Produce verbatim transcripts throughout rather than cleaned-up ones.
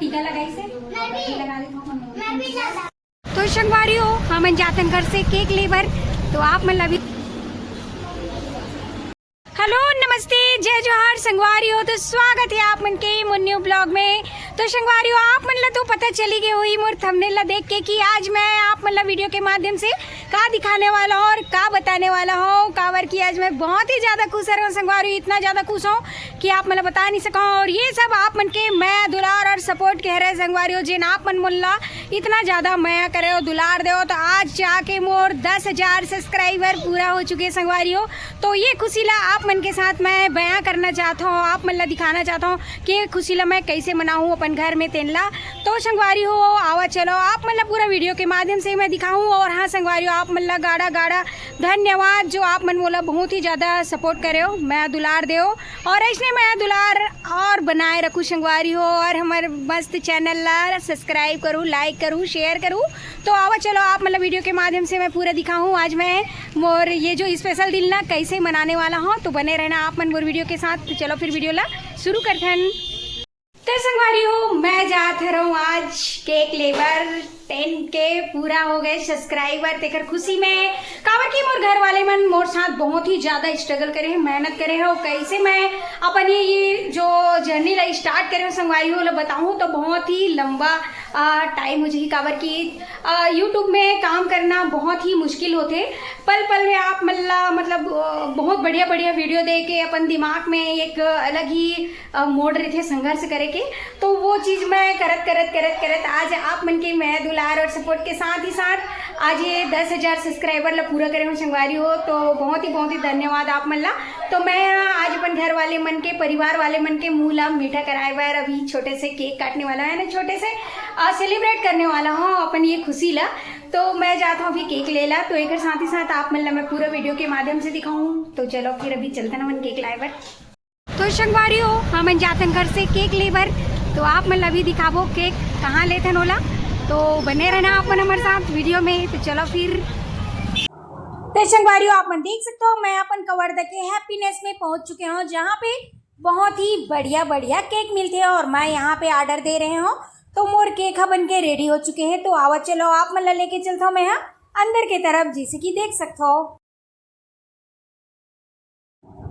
टीका लगाई से मैं भी लगा लेता हूँ। मैं भी लगा। तो संगवारी हो, हमन जातन घर से केक ले बर। तो आप मन ला भी हेलो, नमस्ते, जय जोहार संगवारी हो। तो स्वागत है आप मन के मोर न्यू ब्लॉग में। तो संगवारी हो, आप मन ला तो पता चली गई हुई मोर थंबनेल ला देख के कि आज मैं आप मन ला वीडियो के माध्यम से का दिखाने वाला हूँ और का बताने वाला हूँ। काबर कि आज मैं बहुत ही ज्यादा खुश रहूँ संगवारी हो, इतना ज्यादा खुश हूँ कि आप मन ला बता नहीं सका हूँ। और ये सब आप मन के मया दुलार और सपोर्ट के हरे संगवारी हो, जेन आप मन मोला इतना ज्यादा मया करे हो, दुलार दे हो। तो आज जाके मोर दस हजार सब्सक्राइबर पूरा हो चुके हैं संगवारी हो। तो ये खुशी ला आप मन के साथ मैं बयां करना चाहता हूँ, आप मन ला दिखाना चाहता हूँ कि ये खुशी ला मैं कैसे मनाऊँ अपन घर में तेन ला। तो संगवारी हो, आवा चलो आप मन ला पूरा वीडियो के माध्यम से मैं दिखाऊँ। और हाँ संगवारी हो, आप मन ला गाड़ा गाड़ा धन्यवाद जो आप मन मोला बहुत ही ज्यादा सपोर्ट करे हो, मया दुलार दे हो। और ऐसने मया दुलार और बनाए रखू संगवारी हो, और हमर मस्त चैनल ला सब्सक्राइब करू, लाइक करू, शेयर करू। तो आवा चलो आप मन ला वीडियो के माध्यम से मैं पूरा दिखाऊँ आज मैं मोर ये जो स्पेशल दिन ला कैसे मनाने वाला हूँ। तो बने रहना आप मन मोर वीडियो के साथ। तो चलो फिर वीडियो ला शुरू करथन। तो संगवारी हो, मैं जात रहूँ आज केक ले बर। टेन के पूरा हो गए सब्सक्राइबर, तेकर खुशी में, काबर कि मोर घर वाले मन मोर साथ बहुत ही ज्यादा स्ट्रगल करे हैं, मेहनत करे हैं। और कैसे मैं अपन ये, ये जो जर्नी ला स्टार्ट करे हूँ संगवारी हो, ला बताऊँ तो बहुत ही लंबा टाइम हो जाही, काबर कि यूट्यूब में काम करना बहुत ही मुश्किल होथे। पल पल में आप मन ला मतलब अ, बहुत बढ़िया बढ़िया वीडियो दे के अपन दिमाग में एक अलग ही मोड रहिथे संघर्ष करे के। तो वो चीज मैं करत करत करत करत आज आप मन के मया दुलार और सपोर्ट के साथ ही साथ आज ये दस हजार सब्सक्राइबर ला पूरा करे हूँ संगवारी हो। तो बहुत ही बहुत ही धन्यवाद आप मन ला। तो मैं आज अपन घर वाले मन के, परिवार वाले मन के मुंह ला मीठा कराए बर अभी छोटे से केक काटने वाला है ना, छोटे से सेलिब्रेट करने वाला हूँ अपन ये खुशी ला। तो मैं जाता हूँ अभी केक ले ला। तो एक साथ ही साथ आप मन ला मैं पूरा वीडियो के माध्यम से दिखाऊँ। तो चलो फिर अभी चलते ना मन केक लाए बर। तो संगवारी हो, हमन जातन घर से केक ले बर। तो आप मन ला भी दिखाबो केक कहाँ लेथन ओला। तो बने रहना आप मन हमर साथ वीडियो में। तो चलो फिर। तो संगवारी हो, आप मन देख सकते हो मैं अपन कवर्धा के हैप्पीनेस में पहुंच चुके हूँ, जहाँ पे बहुत ही बढ़िया बढ़िया केक मिलते हैं और मैं यहाँ पे ऑर्डर दे रहे हूँ। तो मोर केक ह बन के रेडी हो चुके हैं। तो आवा चलो आप मन ला लेके चलता हूँ मैं यहाँ अंदर के तरफ, जैसे कि देख सकते हो।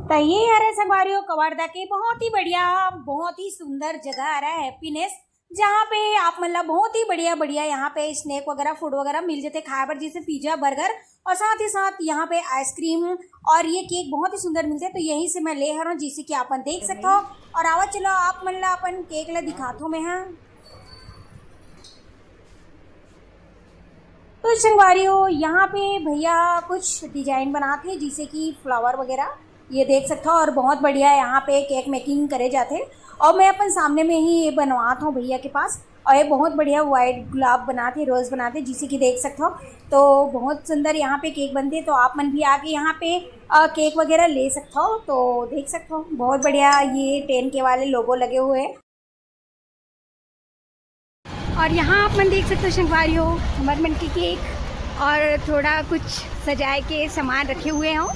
तो ये हरे संगवारी हो कवर्धा के बहुत ही बढ़िया, बहुत ही सुंदर जगह हरा हैप्पीनेस, जहाँ पे आप मन ला बहुत ही बढ़िया बढ़िया यहाँ पे स्नैक वगैरह, फूड वगैरह मिल जाते खाए बर, जैसे पिज्जा, बर्गर और साथ ही साथ यहाँ पे आइसक्रीम और ये केक बहुत ही सुंदर मिलते हैं। तो यहीं से मैं ले हर हूँ, जैसे कि आप मन देख सकते हो। और आवा चलो आप मन ला अपन केक ला दिखात हूँ मैं। हाँ, तो संगवारी हो, यहाँ पे भैया कुछ डिजाइन बनाते हैं, जैसे कि फ्लावर वगैरह, ये देख सकते हो। और बहुत बढ़िया यहाँ पे केक मेकिंग करे जाते हैं और मैं अपन सामने में ही ये बनवात हूँ भैया के पास। और ये बहुत बढ़िया वाइट गुलाब बनाते, रोज बनाते, जैसे कि देख सकते हो। तो बहुत सुंदर यहाँ पे केक बनते हैं। तो आप मन भी आके यहाँ पे अ, केक वगैरह ले सकते हो। तो देख सकते हो बहुत बढ़िया ये टेन के वाले लोगो लगे हुए हैं। और यहाँ आप मन देख सकते हो संगवारी हो, हमर मन के केक और थोड़ा कुछ सजाए के सामान रखे हुए हो।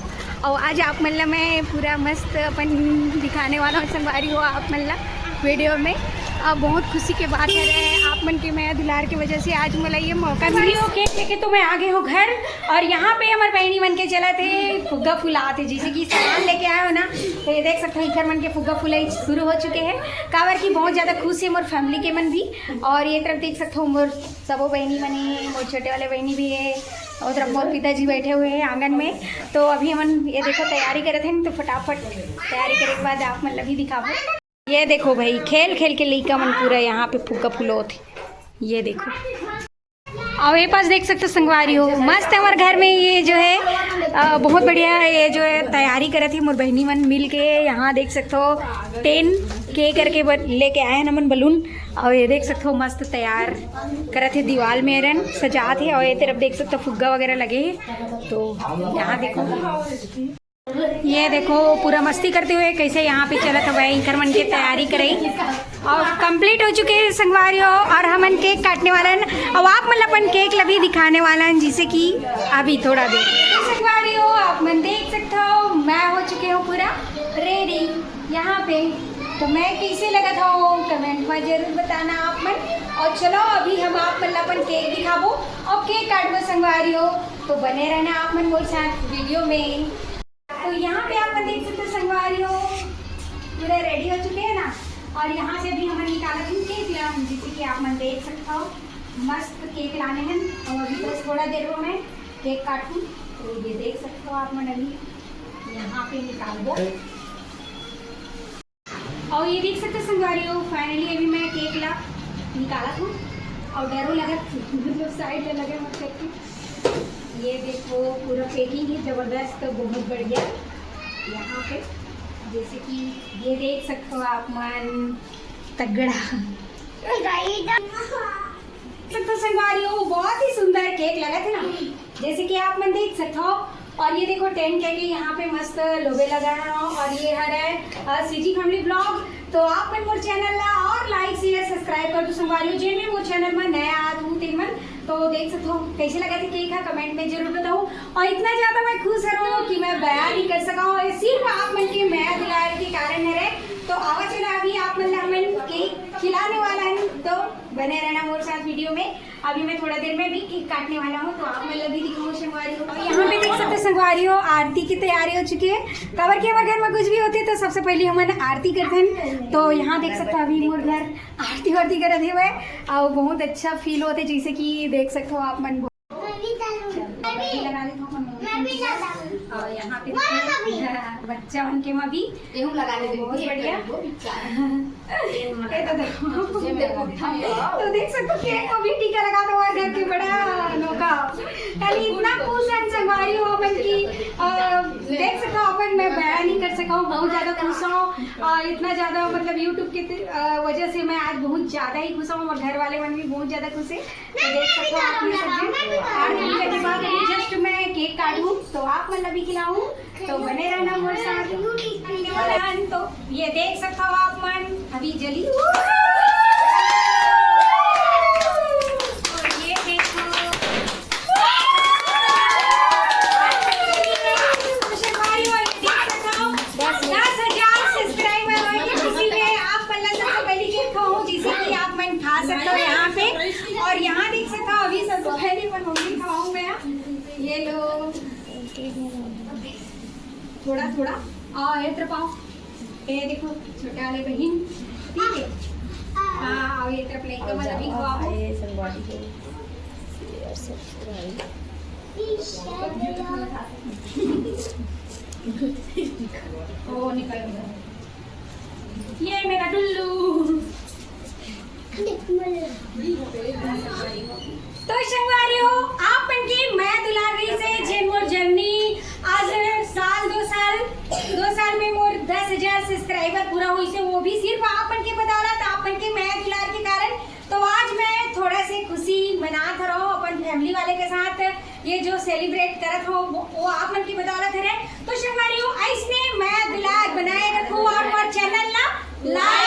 और आज आप मन ला मैं पूरा मस्त अपन दिखाने वाला हूँ संगवारी हो आप मन ला वीडियो में। अब बहुत खुशी के बात है आप मन के मया दुलार के वजह से आज मोला ये मौका मिली। संगवारी हो, केक लेके तो मैं आ गई हूँ घर। और यहाँ पे हमर बहनी मन के चलत हे फुग्गा फुलात हे, जैसे कि सामान लेके आए हो ना, तो ये देख सकते हो इधर मन के फुग्गा फुलाई शुरू हो चुके हैं। काबर कि बहुत ज्यादा खुश है मोर फैमिली के मन भी। और ये तरफ देख सकते हो मोर सबो बहनी मन है, मोर छोटे वाले बहनी भी है, और तरफ मोर पिताजी बैठे हुए हैं आंगन में। तो अभी हमन ये देखो तैयारी करत हैं, तो फटाफट तैयारी करे के बाद आप मन ला भी दिखाबो। ये देखो भाई, खेल खेल के लइका मन पूरा यहाँ पे फुग्गा फुलोत हे। ये देखो, और ये पास देख सकते हो संगवारी हो, मस्त है हमारे घर में ये जो है अ, बहुत बढ़िया है। ये जो है तैयारी करे थी मोर बहनी मन मिल के। यहाँ देख सकते हो टेन के करके ब- लेके आए हैं हमन बलून। और ये देख सकते हो मस्त तैयार करे थे, दीवार में रन सजा थे। और ये तरफ देख सकते हो फुग्गा वगैरह लगे हैं। तो यहाँ देखो, ये देखो पूरा मस्ती करते हुए कैसे यहाँ पे चलत हवै, इनकर मन के तैयारी करई और कंप्लीट हो चुके हैं संगवारी हो। और हमन केक काटने वाला है, अब आप मन अपन केक ला भी दिखाने वाला है, जैसे कि अभी थोड़ा देर संगवारी हो आप मन देख सकते हो मैं हो चुके हूँ पूरा रेडी। यहाँ पे तो मैं कइसे लगत हवं, कमेंट में जरूर बताना आप मन। और चलो, अभी हम आप मन ला अपन केक दिखाबो और केक काटबो संगवारी हो। तो बने रहना आप मन मोर साथ वीडियो में। तो यहाँ पे आप मन देख सकते हो संगवारी हो, पूरा रेडी हो चुके हैं ना। और यहाँ से अभी हमन निकालत हन केक ला, जैसे कि आप मन देख सकते हो, मस्त केक लाने हैं। और अभी बस थोड़ा देर में मैं केक काटूँ। तो ये देख सकते हो आप मन, अभी यहाँ पे निकालबो। और ये देख सकते हो संगवारी हो, फाइनली अभी मैं केक ला निकालत हूँ। और डरो लगत, मतलब साइड में लगे मत करके। ये देखो, पूरा पैकिंग है जबरदस्त, बहुत बढ़िया। यहाँ पे जैसे कि ये देख सकते हो आप मन, तगड़ा। सकते हो संगवारी हो, बहुत ही सुंदर केक लगत है ना, जैसे कि आप मन देख सकते हो। और ये देखो, टेन के के यहाँ पे मस्त लोगो लगा है। और ये हरे सीजी फैमिली ब्लॉग। तो आप मन मोर चैनल ला और लाइक, शेयर, सब्सक्राइब कर दो संगवारी हो। जेन भी मोर चैनल में नया आत हूँ तेन मन, तो देख सकते हो कइसे लगत है केक हा, कमेंट में जरूर बताओ। और इतना ज्यादा मैं खुश हूँ कि मैं बयान नहीं कर सका हूँ। ये सिर्फ आप मन के मया दुलार के कारण हरे। तो आवा चला, अभी आप मन ला हमन केक खिलाने वाला है, तो बने रहना मोर साथ वीडियो में। अभी मैं थोड़ा देर में भी केक काटने वाला हूँ, तो आप मन ला भी दिखाऊँ संगवारी हो। और यहाँ पे देख सकते हो संगवारी हो, आरती की तैयारी हो चुकी है। काबर कि हमर घर में कुछ भी होथे तो सबसे पहले हमन आरती करथन। तो यहाँ देख सकते हो अभी मोर घर आरती वारती करत हेवय, और बहुत अच्छा फील होथे, जैसे कि देख सकते हो आप मन। मैं भी डालूं। मैं भी, लगा लेता हूँ। मैं भी डालूं। और यहाँ पे वाह, देखो, मम्मी। बच्चा मन के में भी एहू लगा ले बहुत दीदी, बढ़िया। वो भी चाहे। ये तो देखो। ये देखो, ठंड है। तो देख सकते हो केक को भी टीका लगा दो, घर के बड़ा अनोखा। यानी इतना खुश है संगवारी हो अपन की, अ, देख सकते हो अपन, मैं बयान नहीं कर सका हूँ, बहुत ज्यादा खुश हूँ। अ, इतना ज्यादा मतलब YouTube के, अ, वजह से मैं आज बहुत ज्यादा ही खुश हूँ और घर वाले मन भी बहुत ज्यादा खुश है। तो देख सकते हो आप ये सब चीज। और इनके बाद अभी जस्ट मैं केक काटूँ, तो आप मन ला भी खिलाऊँ, तो बने रहना मोर साथ। तो ये देख सकते हो आप मन, अभी जली। और ये देखो। तो संगवारी हो, ये देख सकते हो, दस हजार सब्सक्राइबर होए के खुशी में आप मन ला सबसे पहले केक खवाऊँ, जिसे कि आप मन खा सकते हो यहाँ पे। और यहाँ देख सकते हो, अभी सबसे पहले मैं मम्मी खवाऊँ मैं। ये लो, थोड़ा थोड़ा। और इधर पाओ, ये देखो, छोटे वाले बहन, ठीक है। हाँ, और ये तरफ लइका मन अभी खवाओ। ये संगवारी हो। ओ, निकल गया। ये मेरा टुल्लू। तो संगवारी हो, आप मन के मया दुलार रहिसे, जेन मोर जर्नी आज साल, दो साल, दो साल में मोर दस हजार सब्सक्राइबर पूरा होइसे, वो भी सिर्फ आप मन के बदौलत, आप मन के मया दुलार के कारण। तो आज मैं थोड़ा से खुशी मनात हरौं अपन फैमिली वाले के साथ, ये जो सेलिब्रेट करत हौं, वो, वो आप मन के बदौलत हरे। तो संगवारी हो, अइसने मया दुलार बनाए रखो और मोर चैनल ला लाइक